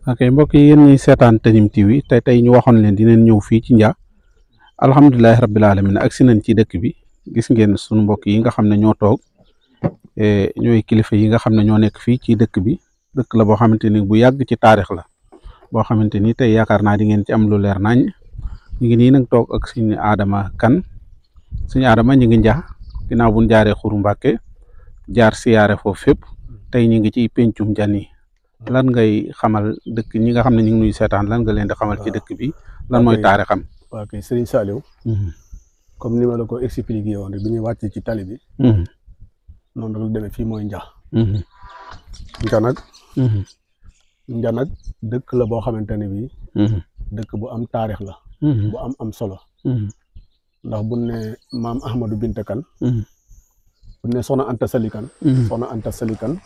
ok mbokk yi yéen ñuy seetaan Tanime TV tey ñu waxoon leen dinañ ñëw fii ci Ndia alhamdulilahi rabbil alamin agsi nañ ci dëkk bi gis ngeen sunu mbokk yi nga xam ne ñoo toog ñooy kilifa yi nga xam ne ñoo nekk fii ci dëkk bi dëkk la boo xamante ni bu yàgg ci taarix la boo xamante ni tey yaakaar naa di ngeen ci am lu leer nañ ñu ngi nii nag toog ak suñu Adama Kane suñu Adama ñu ngi Ndia ginnaaw buñ jaaree Xuru Mbàkke jaar siyaare foofu fépp tey ñu ngi ci pencum Njani lan ngay xamal dëkk ñi nga xam ne ñu ngi nuy seetaan lan nga leen di xamal ci dëkk bi lan mooy taarixam. waaw kay Serigne Saliou comme ni ma la ko expliqué woon rek bi ñuy wàcc ci tali bi noonu la demee fii mooy Ndia Ndia nag dëkk la boo xamante ne bii dëkk bu am taarix la bu am solo ndax bu ne maam Ahmadou Binta Kane bu ne soxna Anta Sali Kane soxna Anta Sali Kane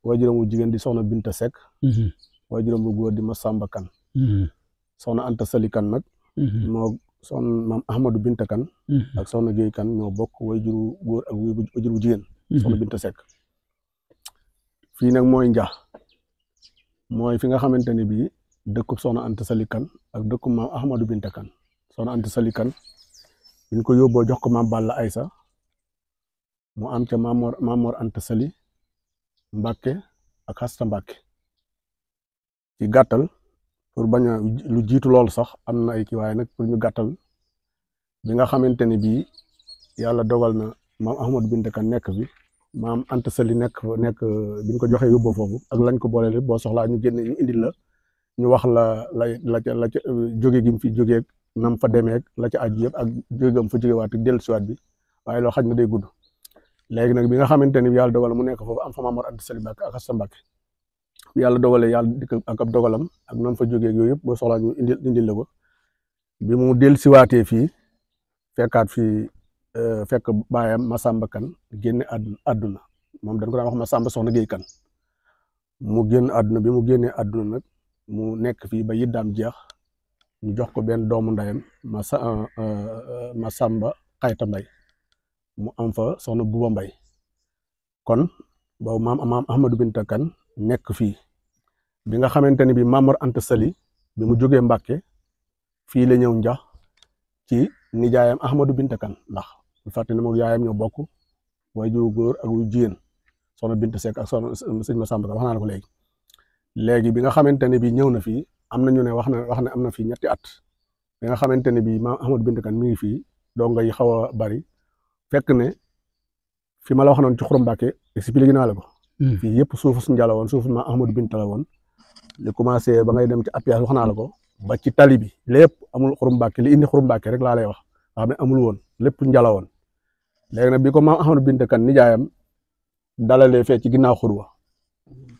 waajuram bu jigéen di soxna Binta Seck waajuram bu góor di Masamba Kane soxna Anta Sali Kane nag moo soxna maam Ahmadou Binta Kane ak soxna Guèye Kane ñoo bokk waajuru góor ak waajur bu jigéen soxna Binta Seck fii nag mooy Ndia mooy fi nga xamante ne bii dëkkub soxna Anta Sali Kane ak dëkkub maam Ahmadou Binta Kane soxna Anta Sali Kane biñ ko yóbboo jox ko maam Balla Aysa mu am ca maam Mor Anta Sali Mbàkke ak Xasta Mbàkke ci gàttal pour bañ a lu jiitu loolu sax am na ay kii waaye nag pour ñu gàttal bi nga xamante ne bii yàlla dogal na maam Ahmadou Binta Kane nekk fi maam Anta Sali nekk biñ ko joxee yóbboo foofu ak lañ ko booleel boo soxlaa ñu génne ñu indil la ñu wax la ca jóge gi mu fi jógee nam fa demee la ca aju yëpp ak jógam fa jógewaat ak dellusiwaat bi waaye loo xaj na day gudd. léegi nag bi nga xamante ni yàlla dogal mu nekk foofu am fa Maam Mor Anta Sali Mbàkke ak Xasta Mbàkke yàlla dogalee yàlla dikk ak ab dogalam ak nam fa jógee yooyu yëpp boo soxlaa ñu indil la ko bi mu dellusiwaatee fii fekkaat fii fekk baayam Masamba Kane génne àdduna moom dañ ko daan wax Masamba soxna Guèye Kane mu génn àdduna bi mu génnee àdduna nag mu nekk fii ba yiddaam jeex ñu jox ko benn doomu ndeyam Masamba Xayta Mbay mu am fa soxna Buba Mbay kon boobu maam Ahmadou Binta Kane nekk fii bi nga xamante ne bi Maam Mor Anta Sali bi mu jógee Mbàkke fii la ñëw Ndia ci nijaayam Ahmadou Binta Kane ndax bu fàtte ne moom yaayam ñoo bokk waajur góor ak wu jigéen soxna Binta Seck ak soxna sëñ Masamba Kane wax naa la ko léegi bi nga xamante ne bi ñëw na fii am na ñu ne wax ne am na fii ñetti at bi nga xamante ne bi maam Ahmadou Binta Kane mi ngi fii donga yi xaw a bari fekk ne fi ma la wax noonu ci Xuru Mbàkke expliqué naa la ko fii yëpp suufu su Ndia la woon suufu maam Ahmadou Binta la woon li commencé ba ngay dem ci appuyage wax naa la ko ba ci tali bi lépp amul Xuru Mbàkke li indi Xuru Mbàkke rek laa lay wax nga xam ne amul woon lépp Ndia la woon léegi nag bi ko maam Ahmadou Binta Kane nijaayam dalalee fee ci ginnaaw xur wa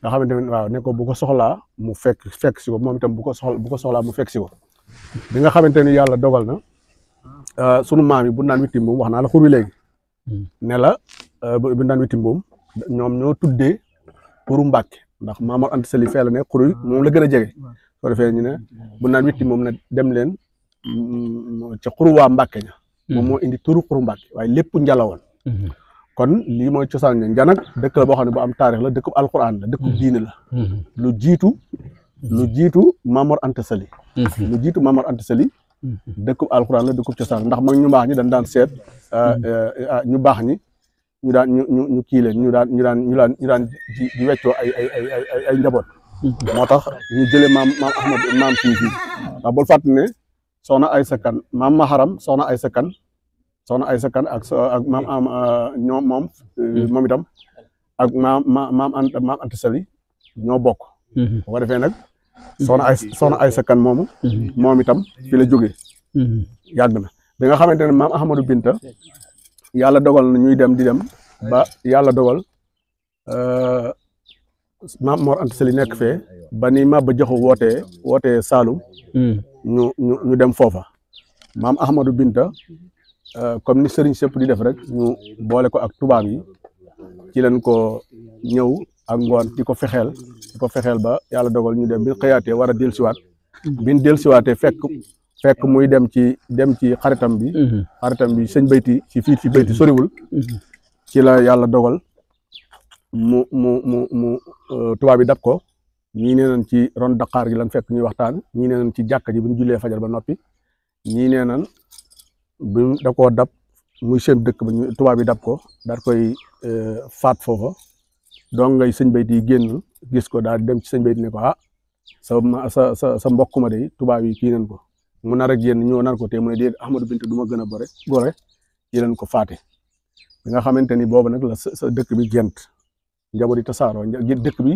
nga xamante ne waaw ne ko bu ko soxlaa mu fekk si ko moom itam bu ko soxlaa mu fekk si ko bi nga xamante ni yàlla dogal na sunu maam yi bu naan witti mbuum wax naa la xur wi léegi ne la bu naan witti mbuum ñoom ñoo tuddee Xuru Mbàkke ndax Maam Mor Anta Sali fee la ne xur wi moom la gën a jege soo defee ñu ne bu naan witti mbuum ne dem leen ca xuru waa Mbàkke ña moom moo indi turu Xuru Mbàkke waaye lépp Ndia la woon kon lii mooy cosaan ña Ndia nag dëkk la boo xam ne bu am taarix la dëkkub alquran la dëkkub diine la lu jiitu Maam Mor Anta Sali dëkkub alquran la dëkkub cosaan ndax mag ñu baax ñi dañ daan seet ñu baax ñi ñu daan ñu kii leen ñu daan di weccoo ay njaboot moo tax ñu jëlee maam Ahmad maam fii ndax bul fàtte ne soxna Aysa Kane maam Maharam soxna Aysa Kane ak maam ñoom moom itam ak maam Anta Sali ñoo bokk bu ko defee nag soxna Aysa Kane moom itam fi la jógee yàgg na bi nga xamante ne maam Ahmadou Binta yàlla dogal na ñuy dem di dem ba yàlla dogal maam Mor Anta Sali nekk fee ba ni Maba Jaxu wootee Saalum ñu dem foofa maam Ahmadou Binta comme ni sëriñ sëpp di def rek ñu boole ko ak tubaab yi ci leen ko ñëw ak ngoon di ko fexeel ba yàlla dogal ñu dem bi xëyaatee war a dellusiwaat bi ñu dellusiwaatee fekk muy dem ci xaritam bi sëñ Bayti ci fii ci Bayti soriwul ci la yàlla dogal mu tubaab bi dab ko ñii nee nañ ci ron Dakar gi lan fekk ñuy waxtaan ñii nee nañ ci jàkka ji bu ñu jullee fajar ba noppi ñii nee nañ bi da koo dab muy seen dëkk ba ñu tubaab yi dab ko daal koy faat foofa donc ngay sëñ Bayti yi génn gis ko daal dem ci sëñ Bayti ne ko ah sa mbokk ma de tubaab yi kii nañ ko mu nar a génn ñoo nar ko te mu ne déedéet Ahmadou Binta du ma gën a gore yi leen ko faate bi nga xamante ni boobu nag la sa dëkk bi gent njaboot yi tasaaroo dëkk bi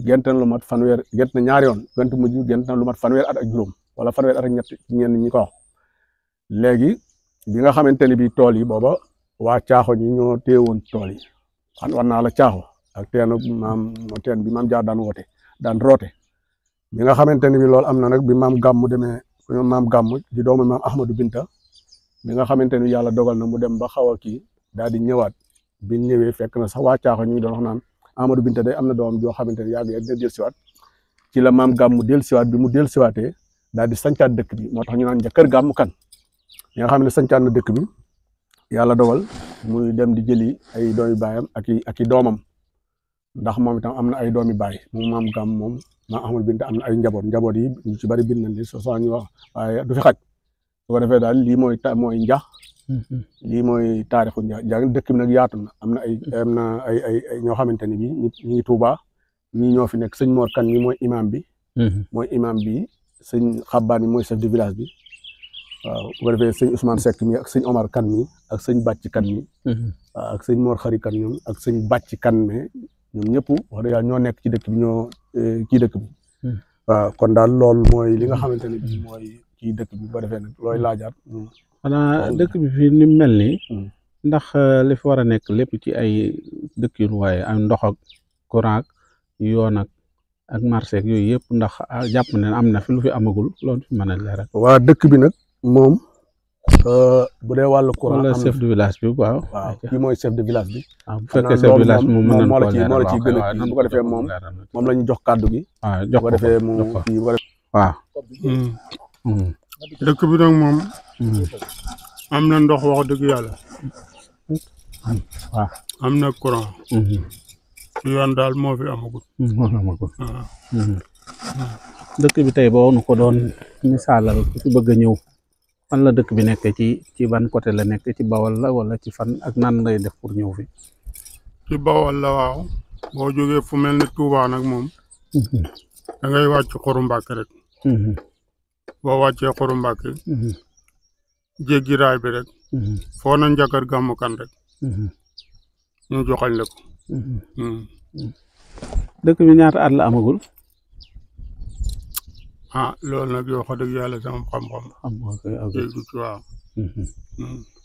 gent na lu mat fanweer gent na ñaari yoon gent mujj gent na lu mat fanweer at ak juróom wala fanweer at ak ñett ñenn ñi ko wax léegi bi nga xamante ni bi tool yi booba waa caaxo ñi ñoo téewoon tool yi war naa la caaxo ak teen bi maam jaar daan woote daan roote bi nga xamante ni bi loolu am na nag bi maam gàmmu demee maam gàmmu di doomu maam Ahmadou Binta bi nga xamante ni yàlla dogal na mu dem ba xaw a kii daal di ñëwaat bi ñëwee fekk na sax waa caaxo ñu ngi doon wax naan Ahmadou Binta day am na doomam joo xamante ni yàgg dina dellusiwaat ci la maam gàmmu dellusiwaat bi mu dellusiwaatee daal di sancaat dëkk bi moo tax ñu naan kër gàmmu kan yi nga xam ne sancaat na dëkk bi yàlla dogal muy dem di jëli ay doomi baayam ak i doomam ndax moom itam am na ay doomi baay moom maam gàmm moom maam Ahmadou Binta am na ay njaboot yi ñu ci bari bind nañ li soo ñu wax waaye du fi xaj su ko defee daal lii mooy njax lii mooy taarixu njax dëkk bi nag yaatu na am na ay ñoo xamante ni bi ñi ngi Tuuba ñii ñoo fi nekk sëñ Mor Kan mi mooy imam bi sëñ Xabbaan mi mooy chef de village bi waaw bu ko defee sëñ Ousmane Seck mi ak sëñ Omar Kan mi ak sëñ Bàcc Kan mi waaw ak sëñ Mor Xari Kan ñoom ak sëñ Bàcc Kan mi ñoom ñëpp wax dëgg yàlla ñoo nekk ci dëkk bi ñoo kii dëkk bi waaw kon daal loolu mooy li nga xamante ne bi mooy kii dëkk bi bu ko defee nag looy laajaat xanaa dëkk bi fii ni mel nii ndax li fi war a nekk lépp ci ay dëkk yu waaye am ndox ak courant ak yoon ak marché ak yooyu yëpp ndax jàpp ne am na fi lu fi amagul loolu fi mën a leeral. waa dëkk bi nag moom bu dee wàllu courant wala chef de village bi waaw kii mooy chef de village bi. waaw bu fekkee chef de village bi moom mën nañu koo leeral moo la ciy gën a kii bu ko defee moom la ñu jox kàddu gi. waaw jox ko bu ko defee mu kii bu ko defee waaw. dëkk bi nag moom am na ndox wax dëgg yàlla waaw am na courant yoon daal moo fi amagul dëkk bi tey boo nu ko doon misaalal ku ci bëgg a ñëw fan la dëkk bi nekk ci ban côté la nekk ci Bawol la wala ci fan ak nan lay def pour ñëw fi ci Bawol la waaw boo jógee fu mel ni Touba nag moom da ngay wàcc Xuru Mbàkke rek boo wàccee Xuru Mbàkke jéggi raay bi rek foo na njakar gàmmu kan rek ñu joxañ la ko dëkk bi ñaata at la amagul loolu nag yoo xam dëgg yàlla sama xam-xam déggu ci waaw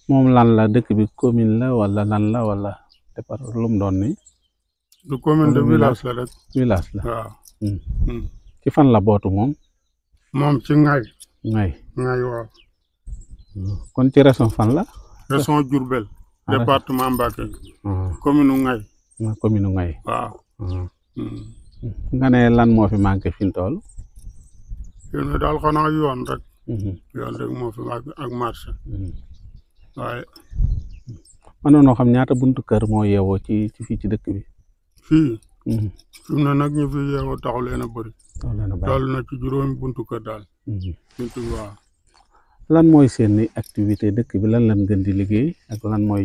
moom lan la dëkk bi commune la wala lan la wala département lu mu doon ni du commune de village la rek village la waaw ci fan la bootu moom ci Ngay waaw kon ci région fan la région Diourbel département Mbacké commune Ngay commune Ngay waaw nga ne lan moo fi manqué fi mu toll yoon wi daal xanaa yoon rek yoon rek moo fi manqué ak marché waaye mënoonoo xam ñaata buntu kër moo yeewoo ci fii ci dëkk bi fii fi mu ne nag ñu fi yeewoo taxu leen a bëri toll na ci juróomi buntu kër daal buntu waaw lan mooy seeni activité dëkk bi lan lan gën di liggéey ak lan mooy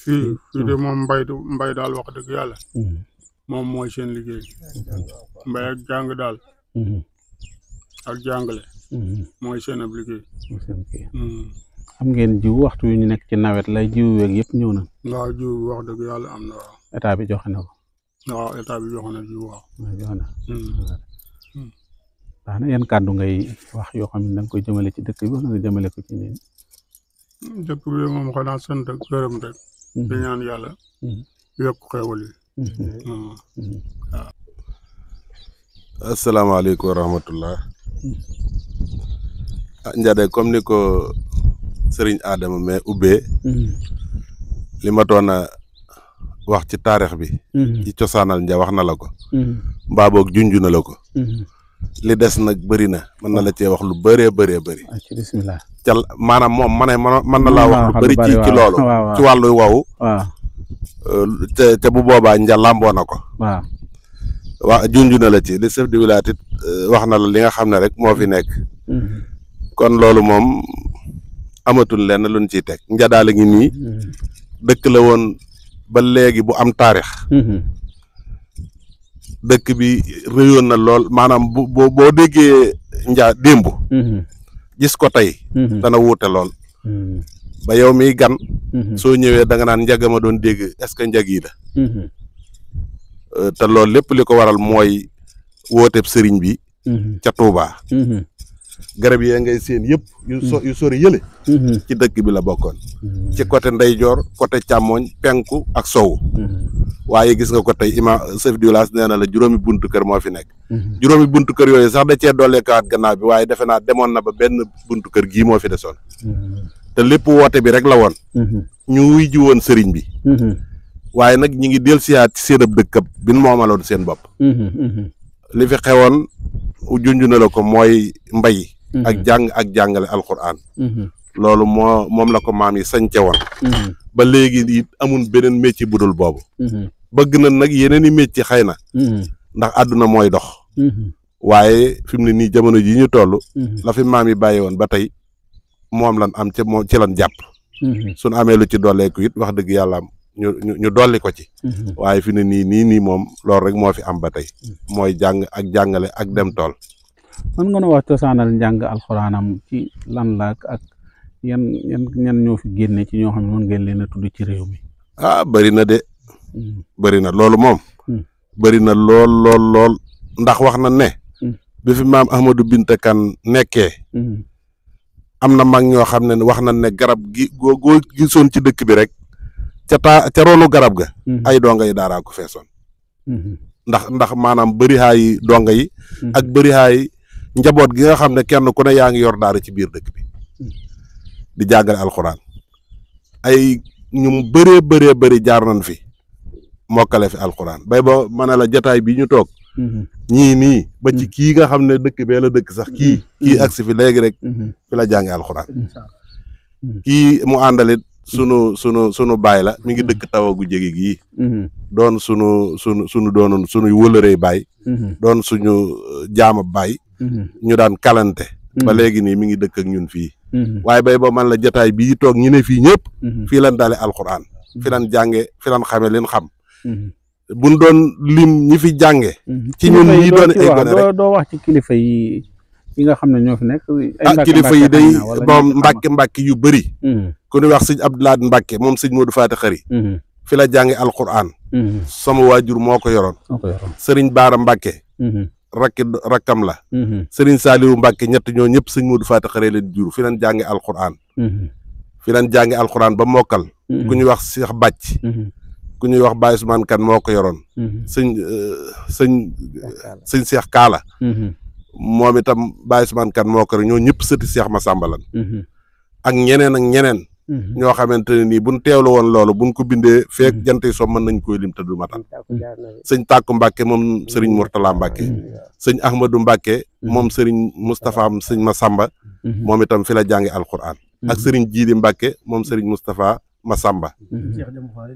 fii de moom mbay daal wax dëgg yàlla moom mooy seen liggéey mbay ak jàng daal ak jàngale mooy seen ab liggéey am ngeen jiw waxtu yu ñu nekk ci nawet lay jiw weeg yëpp ñëw na waaw jiw wax dëgg yàlla am na waaw état bi joxe na ko waaw état bi joxe na jiw waaw joxe na baax na yan kàddu ngay wax yoo xam ne da nga koy jëmale ci dëkk bi wala nga jëmale ko ci nii dëkk bi moom xanaa sant ak gërëm rek di ñaan yàlla yokk xéewal yi waaw asalaamaaleykum wa rahmatullah Ndiade comme ni ko sëriñ Adama mais ubbee li ma doon a wax ci taarix bi ci cosaanal nja wax na la ko mbaa boog junj na la ko li des nag bëri na mën na la cee wax lu bëree bëri bismillah cal maanaam moom mën na laa wax lu bëri ci loolu ci wàllu wawu te bu boobaa nja làmboo na ko junj na la ci li chef de village it wax na la li nga xam ne rek moo fi nekk kon loolu moom amatul lenn luñ ciy teg Njadaala ngi nii dëkk la woon ba léegi bu am taarix dëkk bi rëyoon na lool maanaam boo déggee démb gis ko tey dana wuute lool ba yow miy gan soo ñëwee da nga naan njag ma doon dégg est-ce que njag yi la te loolu lépp li ko waral mooy wooteeb sëriñ bi ca Touba garab yee ngay seen yëpp yu sori yële ci dëkk bi la bokkoon ci côté ndeyjoor côté càmmooñ penku ak sowu waaye gis nga ko tey chef du village nee na la juróomi buntu kër moo fi nekk juróomi buntu kër yooyu sax da cee dollee kawaat gannaaw bi waaye defe naa demoon na ba benn buntu kër gii moo fi desoon te lépp woote bi rek la woon ñu wuy ji woon sëriñ bi waaye nag ñi ngi del siyaat ci seen ab dëkkab bi nu moomaloon seen bopp li fi xewoon junj na la ko mooy mbay ak jàng ak jàngale alquran loolu moom la ko maam yi sañce woon ba léegi it amul beneen métier bu dul boobu bëgg na nag yeneen i métier xëy na ndax àdduna mooy dox waaye fi mu ne nii jamono ji ñu toll la fi maam yi bàyyi woon ba tey moom lan am ci lan jàpp suñu amee lu ci dolleeku it wax dëgg yàlla ñu dolli ko ci waaye fi ne nii moom loolu rek moo fi am ba tey mooy jàng ak jàngale ak dem tool. mën nga nu wax cosaanal njàng alxuraanam ci lan la ak yan ñoo fi génne ci ñoo xam ne mën ngeen leen a tudd ci réew mi. bëri na de bëri na loolu moom bëri na lool ndax wax na ne bi fi maam Ahmadou Binta Kane nekkee am na mag ñoo xam ne wax na ne garab gi goo gisoon ci dëkk bi rek ca roonu garab ga ay donga yi daaraa ko feesoon ndax maanaam bërihaay donga yi ak bërihaay njaboot gi nga xam ne kenn ku ne yaa ngi yor daara ci biir dëkk bi di jàngale alxuraan ay ñu bëree jaar nañ fi mokkale fi alxuraan bay ba ma ne la jataay bi ñu toog ñii nii ba ci kii nga xam ne dëkk bee la dëkk sax kii agsi fi léegi rek fi la jànge alxuraan kii mu àndalit sunu baay la mi ngi dëkk tawagu jege gii doon sunu doonoon sunuy wëlërey baay doon suñu jaama baay ñu daan kalante ba léegi nii mi ngi dëkk ak ñun fii waaye bay ba man la jataay bii toog ñu ne fii ñëpp fii lan dale alxuraan fi lan jànge fi lan xame leen xam buñ doon lim ñi fi jànge ci ñun ñi doon ay gone rek doo wax ci kilifa yi nga xam ne ñoo fi nekk kilifa yi day moom mbàkke yu bëri ku ñuy wax sëñ Abdoulaye Mbàkke moom sëñ Modou Faty Khary fi la jànge alxuraan sama waajur moo ko yoroon sëriñ Baara Mbàkke rakkam la sëriñ Saliou Mbàkke ñett ñoo ñëpp sëñ Modou Faty Khary leen jur fi leen jànge alxuraan ba mokkal ku ñuy wax Cheikh Bàcc ku ñuy wax Baye Ousmane Kane moo ko yoroon sëñ Cheikh Kaala moom itam Baye Ousmane Kane moo ko yoroon ñoo ñëpp sëti Cheikh Massamba lan ak ñeneen ñoo xamante ne nii buñ teewlu woon loolu buñ ko bindee feek jant yi so mën nañ koy lim te du matal sëñ Tàkku Mbàkke moom sëriñ Mourtala Mbàkke sëñ Ahmadou Mbàkke moom sëriñ Moustapha sëñ Massamba moom itam fi la jànge alquran ak sëriñ Jiidi Mbàkke moom sëriñ Moustapha Massamba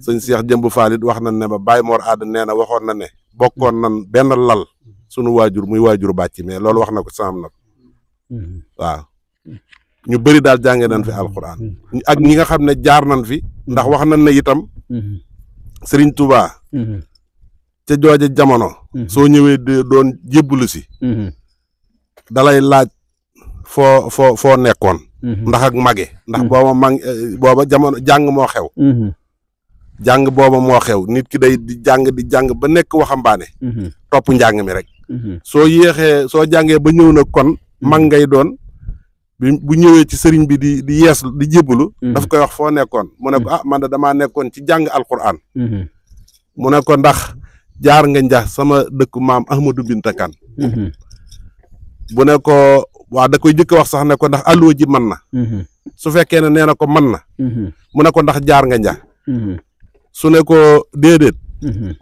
sëñ Cheikh Jëmb Falit wax na ne ba Baye Mor Aada nee na waxoon na ne bokkoon nan benn lal sunu waajur muy waajuru bàcc mais loolu wax na ko sam na waaw ñu bëri daal jànge nañ fi alquran ak ñi nga xam ne jaar nañ fi ndax wax nañ ne itam Serigne Touba ca jooje jamono soo ñëwee doon jébbalu si dalay laaj foo nekkoon ndax ak mage ndax booba jamono jàng moo xew jàng booba moo xew nit ki day di jàng ba nekk waxambaane topp njàng mi rek soo jàngee ba ñëw na kon mag ngay doon bu ñëwee ci sëriñ bi di yees di jébbalu daf koy wax foo nekkoon mu ne ko man de damaa nekkoon ci jàng alquran mu ne ko ndax jaar nga njax sama dëkku maam Ahmadou Binta Kane bu ne ko waa da koy jëkk wax sax ne ko ndax alluwa ji mën na su fekkee ne nee na ko mën na mu ne ko ndax jaar nga njax su ne ko déedéet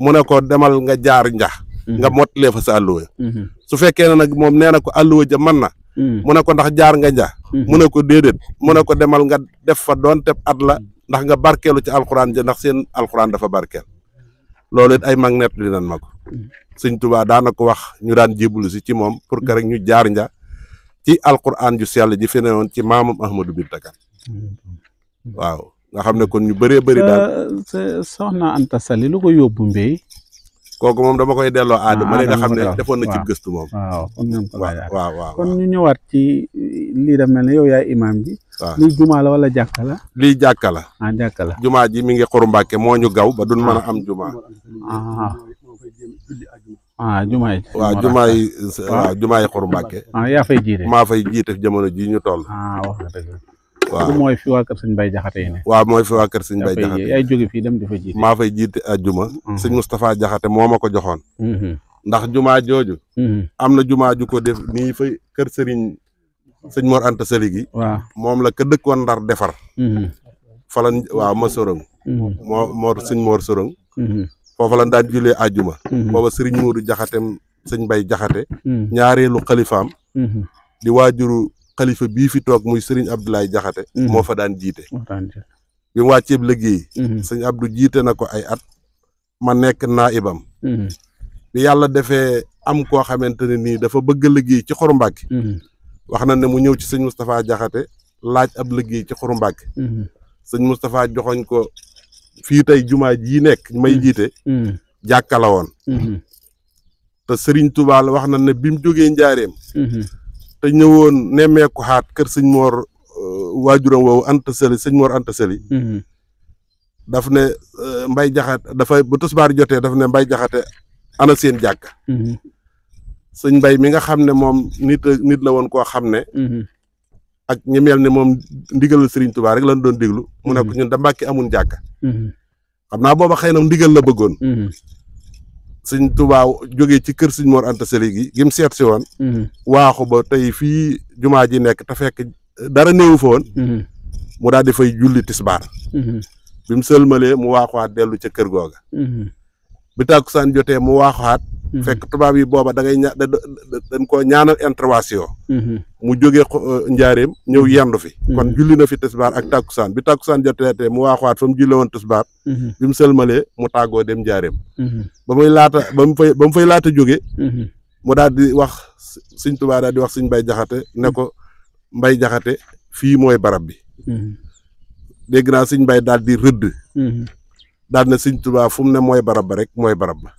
mu ne ko demal nga jaar njax nga mottalee fa sa alluwa su fekkee ne nag moom nee na ko alluwa ja mën na mu ne ko ndax jaar nga njax mu ne ko déedéet mu ne ko demal nga def fa doonte at la ndax nga barkeelu ci alxuraan ja ndax seen alxuraan dafa barkeel loolu it ay mag net li nan ma ko sëñ Tuubaa daana ko wax ñu daan jébbalu si ci moom pour que rek ñu jaar nja ci alquran ju sell ji fi ne woon ci maamam Ahmadou Binta Kane waaw nga xam ne kon ñu bëree bëri daal soxna Anta Sali lu ko yóbbu mbéy kooku moom dama koy delloo aada ma nga xam ne defoon na ci gëstu moom waaw kon nañ ko laajaat waaw kon ñu ñëwaat ci lii da mel ne yow yaay imaam ji waaw lii jumaa la wala jàkka la lii jàkka la jàkka la jumaa ji mi ngi Xuru Mbàkke moo ñu gaw ba duñ mën a am jumaa jumaa yi waaw jumaa yi waaw jumaa yi Xuru Mbàkke yaa fay jiite maa fay jiite jamono ji ñu toll wax nga dëgg waaw mooy fi waa kër sëñ Bay Jaxate yi ne waaw mooy fi waa kër sëñ Bay Jaxate yaay jóge fii dem di fa jiite maa fay jiite ajjuma sëñ Moustapha Jaxate moo ma ko joxoon ndax jumaa jooju am na jumaa ju ko def nii fa kër sëñ Mor Anta Sali gi waaw moom la ka dëkkoon Ndar defar fa la waaw ma sorong sëñ Mor sorong foofa la daan julee ajjuma booba sëriñ Moodu Jaxatem sëñ Bay Jaxate ñaareelu xalifaam di waajuru xalifa bii fi toog muy sëriñ Abdoulaye Jaxate moo fa daan jiite bi mu wàcceeb liggéey sëñ Abdou jiite na ko ay at ma nekk naibam bi yàlla defee am koo xamante ne nii dafa bëgg a liggéey ci Xuru Mbàkke wax na ne mu ñëw ci sëñ Moustapha Jaxate laaj ab liggéey ci Xuru Mbàkke sëñ Moustapha joxoñ ko fii tey jumaa ji nekk may jiite jàkka la woon te Sëriñ Tuubaa la wax na ne bi mu jógee njaareem te ñëwoon nemmeeku xaat kër sëñ Mor waajuram woowu Anta Sali sëñ Mor Anta Sali daf ne Mbay Jaxate dafay bu tisbaar jotee daf ne Mbay Jaxate ana seen jàkka sëñ Mbay mi nga xam ne moom nit la woon koo xam ne ak ñi mel ne moom ndigalal Sëriñ Tuubaa rek lañ doon déglu mu ne ko ñun da Mbàkke amun jàkka xam naa booba xëy na ndigal la bëggoon sëñ Tuubaa jógee ci kër sëñ Mor Anta Sali gi gim seet si woon waaxu ba tey fii jumaa ji nekk te fekk dara néewu fa woon mu daal di fay julli tisbaar bi mu sëlmalee mu waaxuwaat dellu ca kër googa bi tàkkusaan jotee mu waaxuwaat fekk tubaab yi booba da ngay dañ koo ñaanal intervention mu jógee njaareem ñëw yendu fi kon julli na fi tisbaar ak tàkkusaan bi tàkkusaan jotee mu waaxuwaat fa mu julli woon tisbaar bi mu sëlmalee mu tàggoo dem njaareem ba mu fay laata jóge mu daal di wax sëñ Tuubaa daal di wax sëñ Mbay Jaxate ne ko Mbay Jaxate fii mooy barab bi dégg naa sëñ Mbay daal di rëdd daal ne sëñ Tuubaa fu mu ne mooy barab ba rek mooy barab ba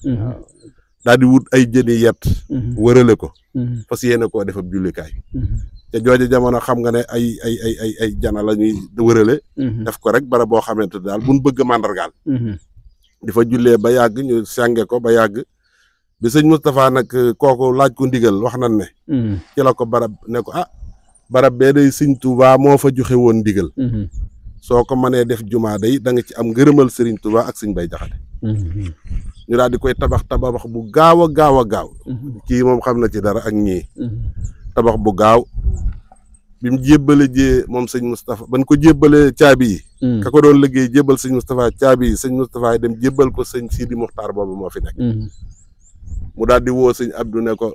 daal di wut ay jëni yet wërale ko fas yéene koo def ab jullikaay te jooju jamono xam nga ne ay jana la ñuy wërale def ko rek barab boo xamante daal buñ bëgg màndargaal di fa jullee ba yàgg ñu sànge ko ba yàgg bi sëñ Moustapha nag kooku laaj ko ndigal wax nañ ne ci la ko barab ne ko barab bee day sëñ Tuubaa moo fa joxe woon ndigal soo ko mënee def jumaa day da nga ci am ngërëmal Sëriñ Tuubaa ak sëñ Bay Jaxate ñu daal di koy tabax bu gaaw a gaaw kii moom xam na ci dara ak ñii tabax bu gaaw bi mu jébbale moom sëñ Moustapha ban ko jébbale caabi yi ka ko doon liggéey jébbal sëñ Moustapha caabi yi sëñ Moustapha yi dem jébbal ko sëñ Sidi Muxtaar boobu moo fi nekk mu daal di woo sëñ Abdou ne ko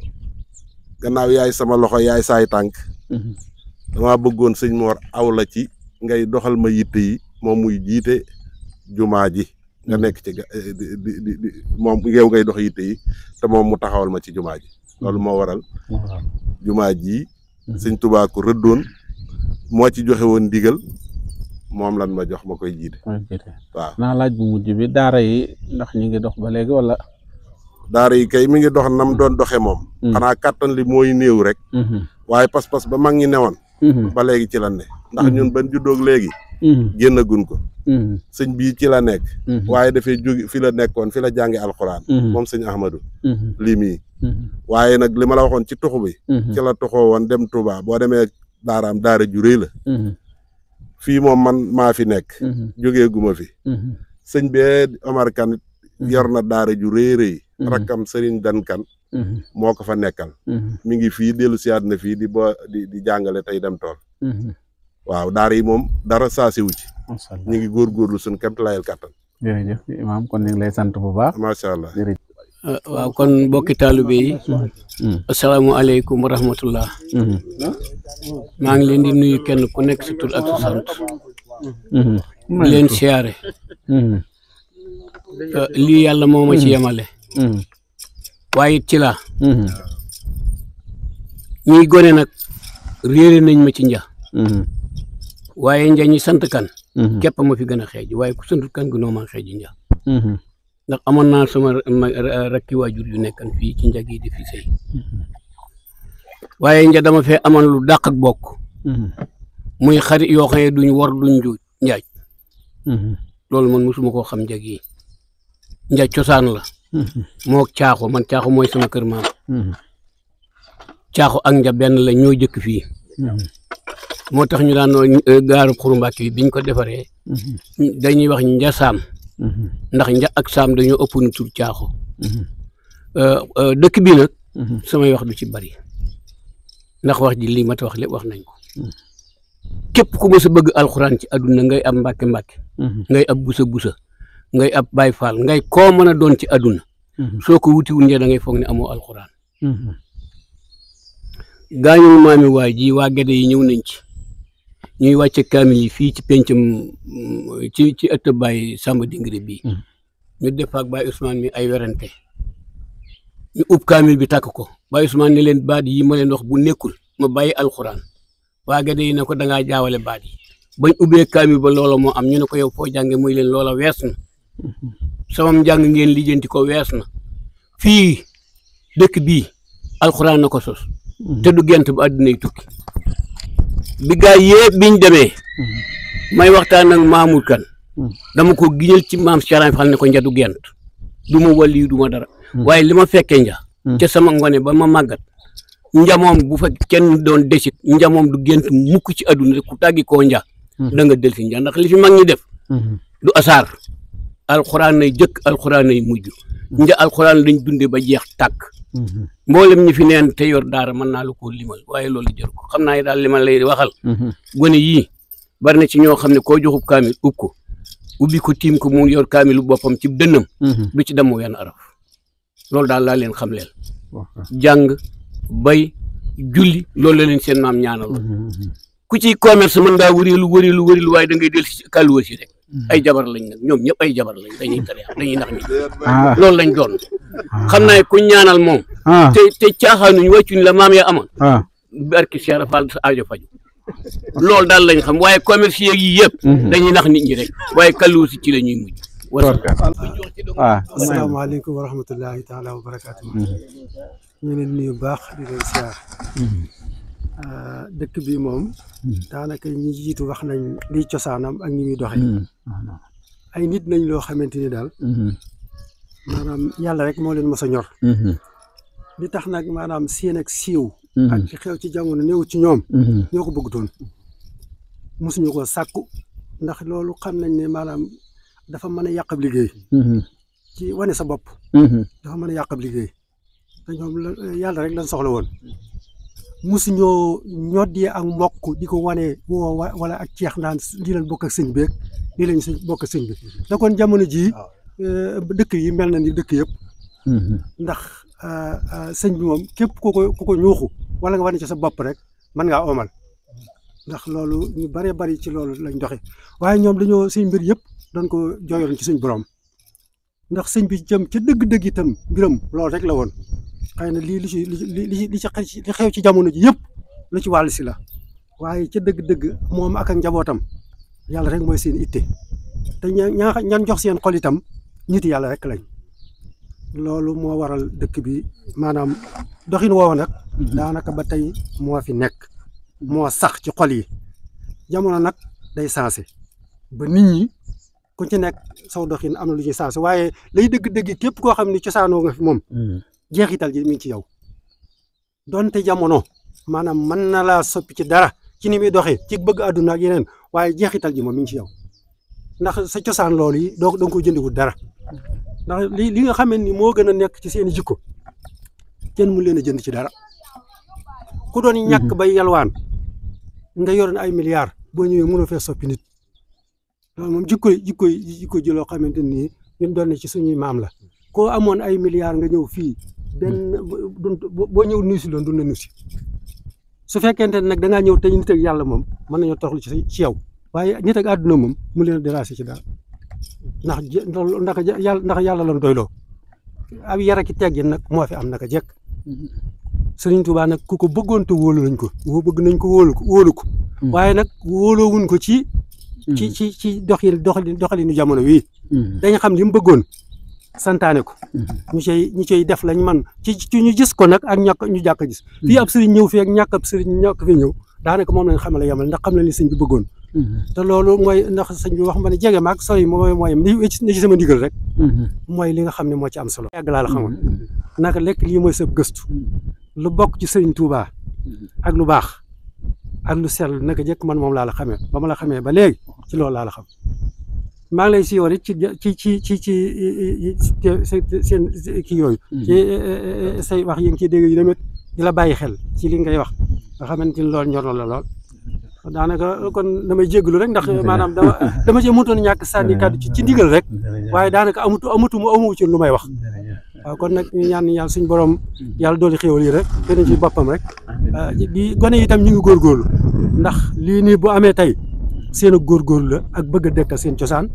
gannaaw yaay sama loxo yaay saay tànk dama bëggoon sëñ Mor aw la ci ngay doxal ma yitte yi moom muy jiite jumaa ji nga nekk ci moom yow ngay dox yitte yi te moom mu taxawal ma ci jumaa ji loolu moo waral jumaa ji sëñ Tuubaa ko rëddoon moo ci joxe woon ndigal moom lan ma jox ma koy jiite waaw naa laaj bu mujj bi daara yi ndax ñu ngi dox ba léegi wala daara yi kay mi ngi dox nam doon doxe moom xanaa kàttan li mooy néew rek waaye pas-pas ba mag ñi newoon ba léegi ci la ne ndax ñun ban juddoog léegi génnagun ko sëñ bii ci la nekk waaye dafay jóge fi la nekkoon fi la jànge alxuraan moom sëñ Ahmadou lii mii waaye nag li ma la waxoon ci tuxu bi ci la tuxoo woon dem Touba boo demee daaraam daara ju rëy la fii moom man maa fi nekk jógee guma fi sëñ bee Omar Kan yor na daara ju rëy rakkam Sëriñ Dan Kan moo ko fa nekkal mi ngi fii dellu siyaat na fii di jàngale tey dem tool waaw daara yi moom dara saasiwu ci ñu ngi góorgóorlu suñ képp layel kàttan jërëjëf imaam kon ñu ngi lay sant bu baax macha allah waaw kon mbokki taalibe yi asalaamualeykum wa rahmatullah maa ngi leen di nuyu kenn ku nekk si tur ak sa sant di leen siyaare lii yàlla moo ma ci yemale waaye it ci laa ñuy gone nag réere nañ ma ci nja waaye nja ñi sant kan képp ma fi gën a xeej waaye ku santul kan gunoo maa xeeji nja ndax amoon naa sama rakki waajur yu nekkan fii ci nja gi di fi sëy waaye nja dama fee amoon lu dàq ak bokk muy xarit yoo xam ne duñ war duñ njaaj loolu man mosuma koo xam nja gi nja cosaan la moo caaxo man caaxo mooy sama kër maam caaxo ak nja benn la ñoo jëkk fii moo tax ñu daan gaaru Xuru Mbàkke bi biñ ko defaree dañuy wax nja saam ndax nja ak saam dañoo ëpp nu tur caaxo dëkk bi nag samay wax du ci bari ndax wax ji lii ma ta wax lépp wax nañ ko képp ku ma sa bëgg alxuraan ci àdduna ngay ab mbàkke ngay ab busa ngay ab baay faal ngay koo mën a doon ci àdduna soo ko wutiwul nja da ngay foog ne amoo alxuraan gaañul maami waay ji waa Gede yi ñëw nañ ci ñuy wàcce kaamil yi fii ci pencam ci ëtt Baay Samba Dingiri bii ñu def ak Baay Ousmane mi ay werante ñu ub kaamil bi tàkk ko Baay Ousmane ne leen baat yi ma leen wax bu nekkul ma bàyyi alxuraan waa Gede yi ne ko dangaa jaawale baat yi bañ ubbee kaamil ba loola moo am ñu ne ko yow foo jànge muy leen loola wees na samam njàng ngeen lijjanti ko wees na fii dëkk bii alxuraan na ko sos te du gent ba àddina yi tukki bi gaa yëpp biñ demee may waxtaan ak Mamour Kane dama ko giñal ci maam Cheikh Fall ne ko nja du gent du ma wàlli du ma dara waaye li ma fekkee nja ca sama ngone ba ma màggat nja moom bu fa kenn doon desit nja moom du gent mukk ci àdduna ku tàggi koo nja da nga del si nja ndax li fi mag ñi def du asaar alxuraan nay jëkk alxuraan nay mujj nja alxuraan lañ dunde ba jeex tàkk mboolem ñi fi neen te yor daara mën naa la koo limal waaye loolu jër ko xam naa ne daal li ma lay waxal gone yii bari na ci ñoo xam ne koo joxub kaamil ub ko ubbi ko tiim ko mu yor kaamilu boppam ci dënnam du ci dem wenn araf loolu daal laa leen xam leel jàng bay julli loolu la leen seen maam ñaanal ku ci commerce mën ngaa wëreelu waaye da ngay del si kàlluwa si rek ay jabar lañ nag ñoom ñëpp ay jabar lañ dañuy tere dañuy nax nit loolu lañ doon xam naa ku ñaanal moom te caaxaanuñ wàccuñ la maam ya amoon barki Cheikh Fall sa aajo faju loolu daal lañ xam waaye commerce yi yëpp dañuy nax nit ñi rek waaye kàlluwa si ci la ñuy mujj asalaamaaleykum wa rahmatullahi taala wa barakaatu ñu leen nuyu baax di leen siyaar dëkk bi moom daanaka ñi jiitu wax nañ liy cosaanam ak ñi muy doxe ay nit nañ loo xamante ni daal maanaam yàlla rek moo leen mos a ñor li tax nag maanaam seen ak siiw ak li xew ci jamono néew ci ñoom ñoo ko bëggutoon mosuñu ko sàkku ndax loolu xam nañ ne maanaam dafa mën a yàqab liggéey ci wane sa bopp dafa mën a yàqab liggéey te ñoom yàlla rek lañ soxla woon musuñoo ñoddee ak mbokk di ko wane wala ak ceex naan lii lañ bokk ak sëñ beeg lii lañ bokk ak sëñ bi da kon jamono jii dëkk yi mel na ni dëkk yëpp ndax sëñ bi moom képp ku ko ñuuxu wala nga wane ci sa bopp rek mën ngaa omal ndax loolu ñu bëree bëri ci loolu lañ doxe waaye ñoom dañoo sëñ mbir yëpp doon ko jooyoon ci suñ borom ndax sëñ bi jëm ca dëgg-dëgg itam mbiram loolu rek la woon xëy na li xew ci jamono ji yëpp lu ci wàll si la waaye ca dëgg-dëgg moom ak njabootam yàlla rek mooy seen itte te ñan jox seen xol itam nit yàlla rek lañ loolu moo waral dëkk bi maanaam doxin woowu nag daanaka ba tey moo fi nekk moo sax ci xol yi jamono nag day sensé ba nit ñi ku ci nekk saw doxin am na lu ñuy sensé waaye lay dëgg-dëgg képp koo xam ne cosaanoo nga fi moom jeexital ji mi ngi ci yow donte jamono maanaam mën na laa soppi ci dara ci ni muy doxee ci bëgg àdduna ak yeneen waaye jeexital ji moom mi ngi ci yow ndax sa cosaan loolu yi doo nga ko jëndiwul dara ndax li nga xam ni moo gën a nekk ci seen jikko kenn mu leen a jënd ci dara ku doon ñàkk bay yalwaan nga yoroon ay milliards boo ñëwee mënoo fee soppi nit loolu moom jikko ji loo xamante ni ñun doon na ci suñuy maam la koo amoon ay milliards nga ñëw fii benn boo ñëw nuusi loon du na nuusi su fekkente ne nag da ngaa ñëw te nit ak yàlla moom mën nañoo toxlu ci yow waaye nit ak àdduna moom mu leen a déranger ci dara ndax yàlla lan doyloo ab yar ak teggin nag moo fi am naka jekk Sëriñ Tuubaa nag ku ko bëggoon te wóolu nañ ko bëgg nañ ko wóolu ko waaye nag wóoloowuñ ko ci doxalinu jamono wii dañ xam li mu bëggoon santaane ko ñu cay def lañ man ci ñu gis ko nag ak ñu jàkk gis fii ab sëriñ ñëw fii ak ñàkk ab sëriñ ñàkk fi ñëw daanaka moom lañ xamale yamal ndax xam na li sëñ bi bëggoon te loolu mooy ndax sëñ bi wax ma ne jege maag sori mooy li ci sama ndigal rek mooy li nga xam ne moo ci am solo yàgg laa la xamoon naka lekk lii mooy sa gëstu lu bokk ci Sëriñ Tuubaa ak lu baax ak lu sell naka jëkk man moom laa la xamee ba ma la xamee ba léegi ci loolu laa la xam maa ngi lay si yoon it ci seen kii yooyu ci say wax yi nga ciy dégg yu demit di la bàyyi xel ci li ngay wax nga xamante ni loolu ñor na la lool daanaka kon damay jégalu rek ndax maanaam dama cee mënutoon ñàkk sànni kàddu ci ndigal rek waaye daanaka amu ci lu may wax waaw kon nag ñu ñaan yàlla suñu borom yàlla dooli xéwal yi rek gën ci boppam rek di gone yi itam ñu ngi góorgóorlu ndax lii nii bu amee tey seen ak góorgóorlu la ak bëgg a dëkkal seen cosaan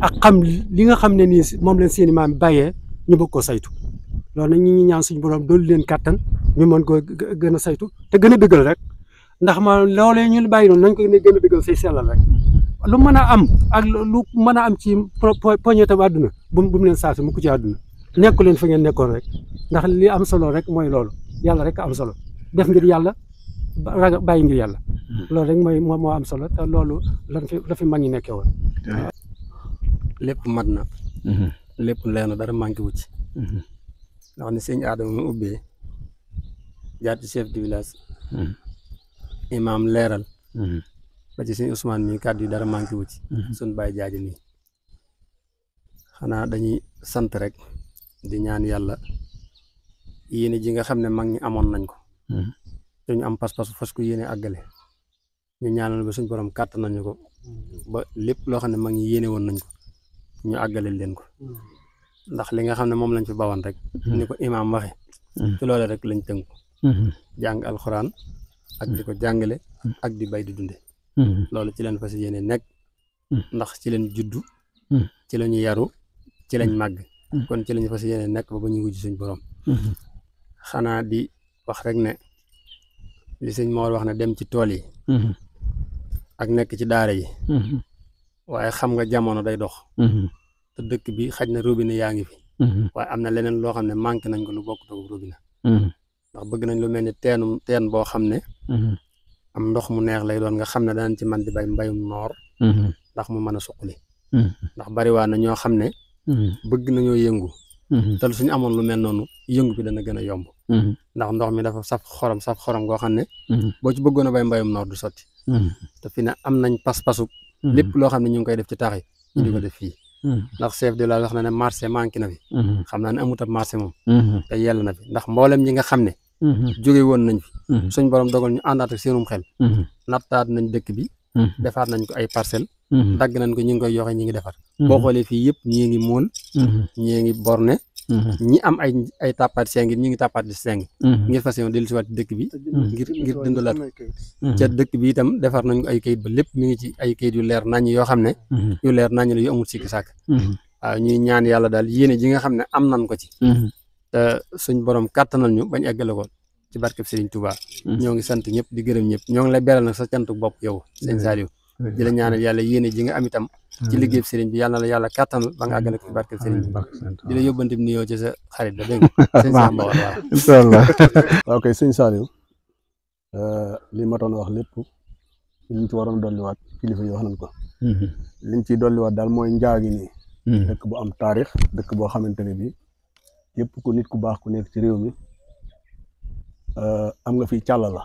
ak xam li nga xam ne nii moom leen seen i maam bàyyee ñu bëgg koo saytu loolu nag ñu ngi ñaan suñu borom doolu leen kàttan ñu mën koo gën a saytu te gën a dëggal rek ndax ma loolee ñu bàyyi noonu nañ ko ne gën a dëggal say sellal rek lu mën a am ak lu mën a am ci poñetam àdduna bu mu leen saasi mu ko ci àdduna nekku leen fa ngeen nekkoon rek ndax li am solo rek mooy loolu yàlla rek am solo def ngir yàlla bàyyi ngir yàlla loolu rek mooy moo am solo te loolu la fi mag ñi nekkee woon lépp mat na lépp leer na dara manqué wu ci ndax ni sëñ Adama mu ubbee jaar ci chef du village imam leeral ba ci sëñ Ousmane mi kàddu yi dara manqué wu ci suñ bàyyi jaaji nii xanaa dañuy sant rek di ñaan yàlla yéene ji nga xam ne mag ñi amoon nañ ko te ñu am pas-pas fas ko yéene àggale ñu ñaanal ba suñ borom kàtt nañu ko ba lépp loo xam ne mag ñi yéene woon nañ ko ñu àggale leen ko ndax li nga xam ne moom lañ fi bawoon rek ni ko imaam waxe ci loole rek lañ tënku jàng alxuraan ak di ko jàngale ak di bay di dunde loolu ci leen fas yéene nekk ndax ci leen juddu ci lañu yaru ci lañ màgg kon ci lañu fas yéene nekk ba ñu wujj suñ borom xanaa di wax rek ne li sëñ Mor wax ne dem ci tool yi ak nekk ci daara yi waaye xam nga jamono day dox te dëkk bi xaj na robinet yaa ngi fi waaye am na leneen loo xam ne manqué nañ ko lu bokk toog robinet ndax bëgg nañ lu mel ni teen boo xam ne am ndox mu neex lay doon nga xam ne danañ ci man di bay mbayum noor ndax mu mën a suqali ndax bariwaa na ñoo xam ne bëgg nañoo yëngu te suñu amoon lu mel noonu yëngu bi dana gën a yomb ndax ndox mi dafa saf xorom goo xam ne boo ci bëggoon a bay mbayum noor du sotti te fi ne am nañ pas-pasu lépp loo xam ne ñu ngi koy def ci tax yi ñu di ko def fii ndax chef de la wax na ne marché manqué na fi xam naa ne amut ab marché moom te yell na fi ndax mboolem ñi nga xam ne jóge woon nañ fi suñ borom dogal ñu àndaat ak seenum xel nattaat nañ dëkk bi defaat nañ ko ay parcelle dagg nañ ko ñu ngi koy yoxe ñi ngi defar boo xoolee fii yëpp ñii ngi móol ñii ngi borne ñi am ay tàppaat seng ñi ngi tàppaat di seng ngir fas yéene dellu si waat dëkk bi ngir dundalaat ca dëkk bi itam defar nañ ko ay kayit ba lépp mi ngi ci ay kayit yu leer nañ yoo xam ne yu leer nañ la yu amul sikki sàkk waaw ñuy ñaan yàlla daal yéene ji nga xam ne am nañ ko ci te suñ borom kàttanal ñu bañ eggale ko ci barkeb Serigne Touba ñoo ngi sant ñëpp di gërëm ñëpp ñoo ngi lay beral nag sa cantu bopp yow sëñ Saliou di la ñaanal yàlla yéene ji nga am itam ci liggéey Serigne bi yàlla na la yàlla kàttanal ba nga àggale ko ci barkeb Serigne bi di la yóbbante nuyoo ci sa xarit ba dégg nga sëñ Samba waaw inshallah ok sëñ Saliou li ma doon wax lépp liñ ci waroon dolliwaat kilifa yi wax nañ ko liñ ciy dolliwaat daal mooy njaagi nii dëkk bu am taarix dëkk boo xamante ne bi yëpp ku nit ku baax ku nekk ci réew mi am nga fi càlla la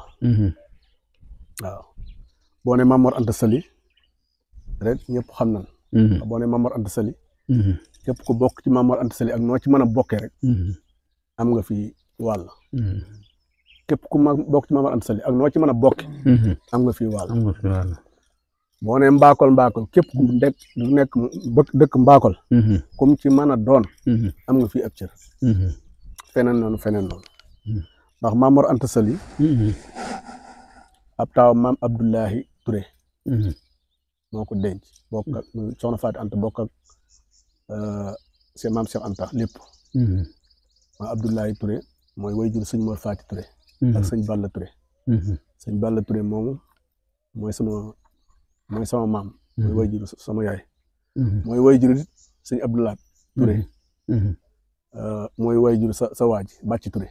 waaw boo ne Mamor Anta Sali rek ñëpp xam nañ boo ne Mamor Anta Sali képp ku bokk ci Mamor Anta Sali ak noo ci mën a bokkee rek am nga fi wàll képp ku bokk ci Mamor Anta Sali ak noo ci mën a bokke am nga fi wàll boo ne mbaakol képp ku nekk dëkk mbaakol comme ci mën a doon am nga fi ab cër feneen noonu ndax Mamor Anta Sali ab taaw maam Abdoulahi Touré moo ko denc bokk ak soxna Faati Anta bokk ak seen maam Cheikh Anta lépp ma Abdoulaye Touré mooy wayjur sëñ Mor Fati Touré ak sëñ Balla Touré sëñ Balla Touré moomu mooy sama maam mooy wayjur sama yaay mooy wayjur sëñ Abdoulaye Touré mooy wayjur sa waaj Bàcci Touré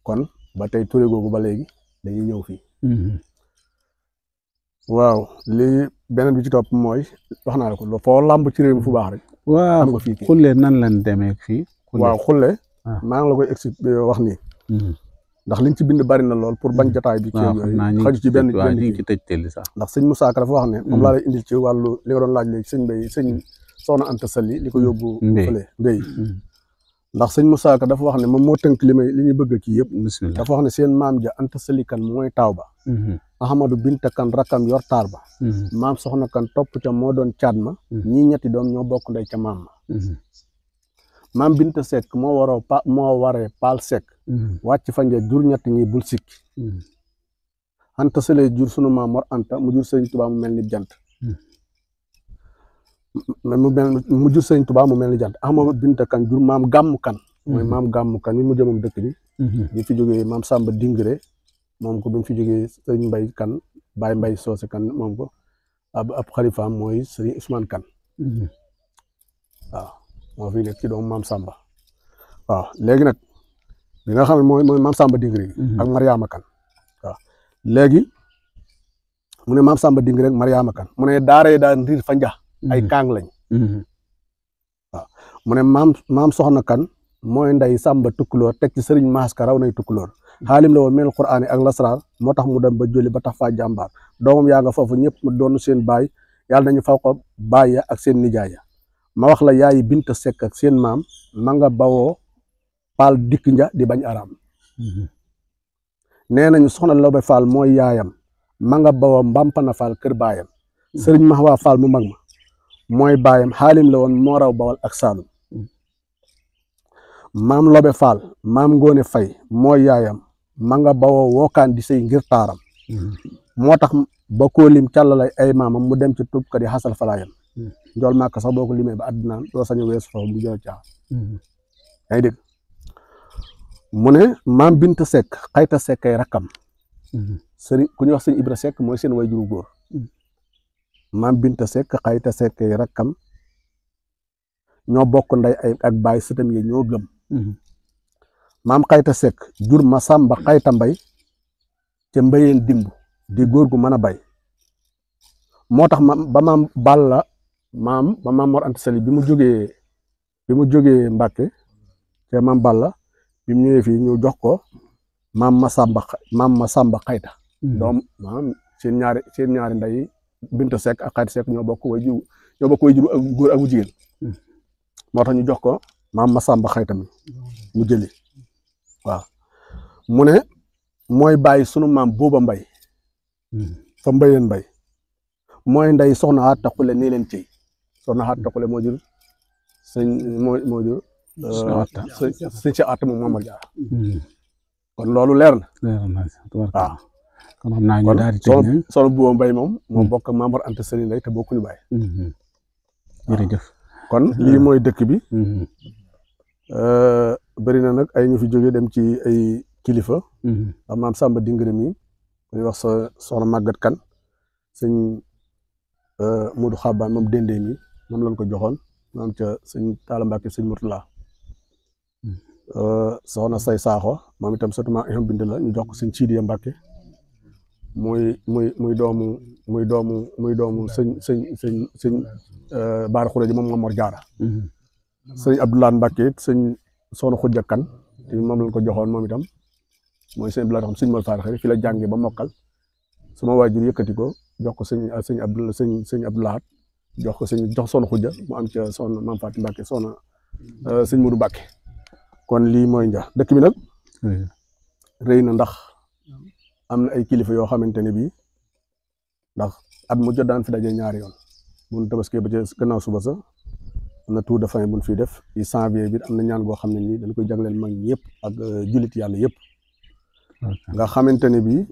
kon ba tey Touré googu ba léegi dañuy ñëw fii waaw lii beneen bi ci topp mooy wax naa la ko foo làmb ci réew mi fu baax rek waaw am nga fii xulle nan lañ demee fii waaw xulle maa ngi la koy expliqué wax nii ndax liñ ci bind bari na lool pour bañ jotaay bi kii yooyu xaju ci benn ci tëj sax ndax sëñ Moussa Ka dafa wax ne moom laa lay indil ci wàllu li nga doon laaj léegi sëñ Soxna Anta Sali li ko yóbbu fële mbéy ndax sëñ Moussa Ka dafa wax ne moom moo tënk li ñuy bëgg kii yëpp dafa wax ne seen maam ja Anta Sali kan mooy taaw ba Ahmadou Binta kan rakkam yor taar ba maam Soxna kan topp ca moo doon caat ma ñii ñetti doom ñoo bokk ndey ca maam ma maam Binta Seck moo waree Paal Seck wàcc fa njee jur ñetti ñi bul sikki Anta Sali jur sunu maam Mor Anta mu jur sëñ Tuubaa mu mel ni jant mu jur sëñ Tuubaa mu mel ni jant Ahmadou Binta kan jur maam Gàmmu kan mooy maam Gàmmu kan mi mu jëmam dëkk bi fi jógee maam Samba Dingre moom ko bi mu fi jógee sëñ Mbay kan Baay Mbay Soose kan moom ko ab xalifaam mooy sëñ Ousmane kan waaw moo fi nekk ci doomu maam Samba waaw léegi nag li nga xam ne mooy maam Samba Dingre ak Mariama kan waaw léegi mu ne maam Samba Dingre ak Mariama kan mu ne daaree daan riir fa njax ay kaang lañ waaw mu ne maam Soxna kan mooy nday Samba Tukkulóor teg ci sëriñ Maas Ka raw nay Tukkulóor xaalim la woon mel Qur'aan ak lasraar moo tax mu dem ba joli ba tax faa jàmbaar doomam yaa nga foofu ñëpp mu doonu seen baay yàlla nañu faw ko baay ya ak seen nijaay ya ma wax la yaayi Binta Seck ak seen maam ma nga bawoo Paal dikk nja di bañ araam nee nañu Soxna Lawbe Fall mooy yaayam ma nga bawoo Mbampana Fall kër baayam sëriñ Mahwa Fall mu mag ma mooy baayam xaalim la woon moo raw Bawal ak Saalum maam Lobe Fall maam Ngoone Fay mooy yaayam ma nga bawoo wookaan di sëy ngir taaram moo tax ba koo lim càllalay ay maamam mu dem ci tubkat yi xasal falaayam njool màkk sax boo ko limee ba àddinaan doo sañu weesu foofu bu jël caax ay dégg mu ne maam Binta Seck xayta Seck ay rakkam sëriñ ku ñuy wax sëñ Ibra Seck mooy seen way juru góor maam Binta Seck xayta Seck ay rakkam ñoo bokk nday ak baay sëtam yi ñoo gëm maam xayta Seck jur ma Samba xayta Mbay ca mbayeen dimb di góor gu mën a bay moo tax ba maam Balla maam Mor Anta Sali bi mu jógee Mbàkke ca maam Balla bi mu ñëwee fii ñu jox ko maam Masamba xayta doom maam seen ñaari nday Binta Seck ak xayta Seck ñoo bokk way jur ak góor ak jigéen moo tax ñu jox ko maam Masamba xayta mi mu jëli waaw mu ne mooy bàyyi sunu maam Booba Mbay fa mbayeen mbay mooy nday Soxna Atta Xule nii leen ciy Soxna Atta Xule moo jur sëñ moo jur sëñ si Atta moom Mamar Jaara kon loolu leer na waaw kon xam naa ñu daal di tëj Soxna Booba Mbay moom moo bokk ak Mamar Anta Sali ndey te bokkuñu baay jërëjëf kon lii mooy dëkk bi bëri na nag ay ñu fi jóge dem ci ay kilifa am maam Samba Dingre mi ñuy wax soxna Màggat Kan sëñ Modou Xabaan moom dendee mi moom lañ ko joxoon maam ca sëñ Taala Mbàkke sëñ Murtala soxna Say Saaxo moom itam surtout maa iham bind la ñu jox ko sëñ Sidiya Mbàkke muy doomu sëñ Baara Xuré ji moom Mamor Jaara sëñ Abdoulaye Mbàkke it sëñ soxna Xujja Kan te moom lañ ko joxoon moom itam mooy sëñ Abdoulaye xam sëñ Mor Faar xëy fi la jàngee ba mokkal sama waajur yëkkati ko jox ko sëñ Abdoulaye jox ko jox soxna Xujja mu am ca soxna Maam Faati Mbàkke soxna sëñ Modu Mbàkke kon lii mooy njax dëkk bi nag rëy na ndax am na ay kilifa yoo xamante ne bii ndax at mu jot daan fi daje ñaari yoon mun tabaskee ba ca gannaaw suba sa am na tour de fin buñ fiy def ci janvier bi am na ñaan goo xam ne nii dañ koy jagleel mag ñi yëpp ak jullit yàlla yëpp nga xamante ne bii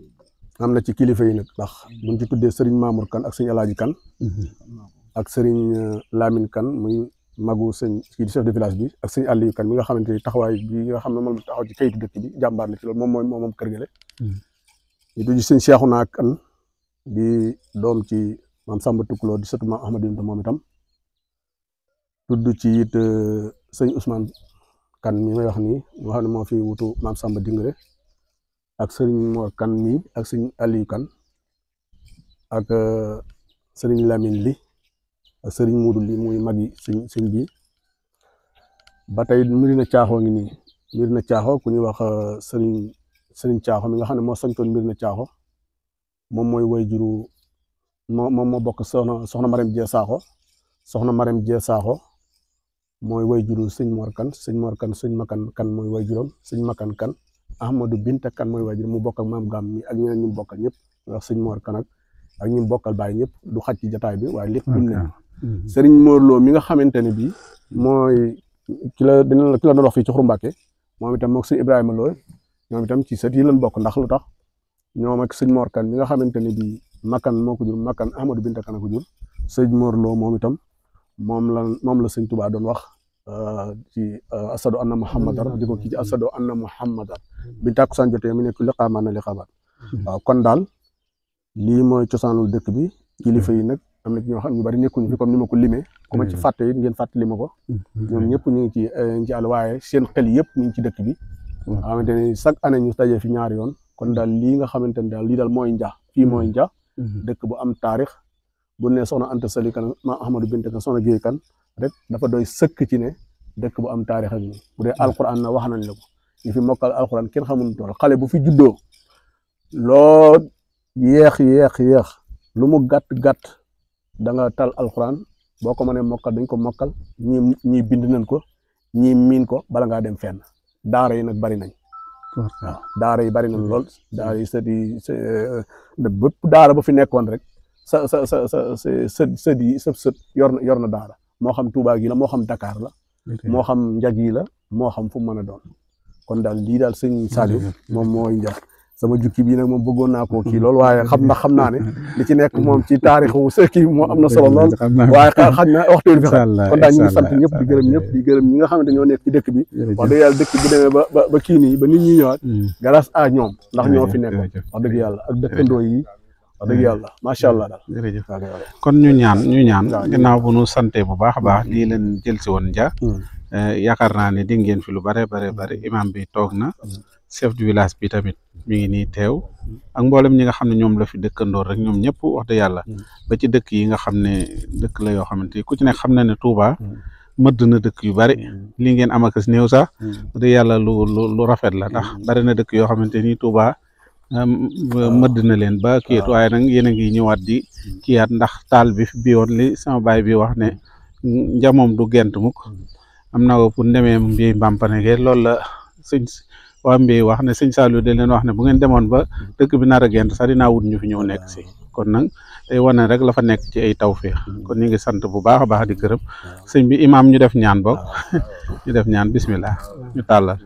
am na ci kilifa yi nag ndax buñ ci tuddee Serigne Mamour Kan ak sëñ Alaaji Kan ak Serigne Lamine Kan muy magu sëñ kii di chef de village bi ak sëñ Aliou Kane mi nga xamante ni taxawaay bi nga xam ne moom taxaw ci kayitu dëkk bi jàmbaar la ci loolu moom kër gale ñu tudd sëñ Cheikhouna Kane di doom ci maam Samba Tukuloo di sëtu maam Ahmadou Binta moom itam tudd ci it sëñ Ousmane Kane mi may wax nii moo xam ne moo fi wutu maam Samba Dingare ak sëñ Mor Kane mi ak sëñ Aliou Kane ak sëriñ Lamine li ak sëriñ Muudu li muy mag yi sëñ bi ba tey Mirina Caaxoo ngi nii Mirina Caaxoo ku ñuy wax sëriñ Caaxoo mi nga xam ne moo sañtoon Mirina Caaxoo moom mooy way juru moo bokk soxna Marème Jee Saaxo soxna Marème Jee Saaxo mooy way juru sëñ Mor Kane sëñ Makan Kane mooy way juróom sëñ Makan Kane Ahmadou Binta Kane mooy way juróom mu bokk ak maam Gam mi ak ñeneen ñu bokkal ñëpp wax sëñ Mor Kane ak ñi bokkal baay ñëpp du xaj ci jataay bi waaye lépp buñ ne sëriñ Mor Lo mi nga xamante ne bii mooy ki la doon wax fii ci Xuru Mbàkke moom itam moog sëñ Ibrahima Lo ñoom itam ci sët yi lañ bokk ndax lu tax ñoom ak sëñ Mor Kane mi nga xamante ne bii Makan moo ko jur Makan Ahmadou Binta Kane ko jur sëñ Mor Lo moom itam moom la sëñ Tuubaa doon wax ci asadu anna Muhammadan di ko kii ci asadu anna Muhammadan bi tàkkusaan jotee mu nekk liqaamaan na liqaamaan waaw kon daal lii mooy cosaanul dëkk bi kilifa yi nag am na ci ñoo xam ñu bari nekkuñu fi comme ni ma ko limee ku ma ci fàtte it ngeen fàttali ma ko ñoom ñëpp ñu ngi ci àll waaye seen xel yëpp ñu ngi ci dëkk bi nga xamante ne chaque année ñu dajee fi ñaari yoon kon daal lii nga xamante ne daal lii daal mooy Nja fii mooy Nja dëkk bu am taarix bu ne soxna Anta Sali Kane ma Ahmadou Binta Kane soxna Géey Kane rek dafa doy sëkk ci ne dëkk bu am taarix ak ni bu dee alquran na wax nañ la ko ñu fi mokkal alquran kenn xamul tool xale bu fi juddoo loo yéex lu mu gàtt da nga tal alquran boo ko mënee mokkal dañ ko mokkal ñii bind nañ ko ñii miin ko bala ngaa dem fenn daara yi nag bari nañ waaw daara yi bari nañ lool daara yi bépp daara ba fi nekkoon rek sët yor na daara moo xam Touba gi la moo xam Dakar la moo xam njag yi la moo xam fu mu mën a doon kon daal lii daal sëñ Saliou moom mooy njag sama jukki bii nag moom bëggoon naa koo kii lool waaye xam naa ne li ci nekk moom ci taarixu sëkki moom am na solo lool waaye xaj na waxtu bi fi kon daal ñu ngi sant ñëpp di gërëm ñi nga xamante ñoo nekk ci dëkk bi wax dëgg yàlla dëkk bi demee ba kii nii ba nit ñi ñëwaat grâce à ñoom ndax ñoo fi nekkoon wax dëgg yàlla ak dëkkandoo yi wax dëgg yàlla macha allah daal jërëjëf kon ñu ñaan ginnaaw bu nu sante bu baax a baax lii leen jël si woon Nja yaakaar naa ne dégg ngeen fi lu bare imam bi toog na chef du village bi tamit mi ngi nii teew ak mboolem ñi nga xam ne ñoom la fi dëkkandoor rek ñoom ñëpp wax dëgg yàlla ba ci dëkk yi nga xam ne dëkk la yoo xamante ku ci nekk xam na ne Touba mëdd na dëkk yu bari li ngeen am ak néew sax wax dëgg yàlla lu rafet la ndax bari na dëkk yoo xamante ni Touba mëdd na leen ba kiit waaye nag yéen a ngi ñëwaat di kiyaat ndax taal bi fi woon li sama baay bi wax ne Nja moom du gent mukk am na ko pour demee mbiy Mbampane loolu la waa Mbiy wax ne sëñ Saliou de leen wax ne bu ngeen demoon ba dëkk bi nar a gent sax dinaa wut ñu fi ñëw nekk si kon nag tey wane rek la fa nekk ci ay tawféex kon ñu ngi sant bu baax a baax di gërëm sëñ bi imaam ñu def ñaan bokk ñu def ñaan bismillah ñu tàllal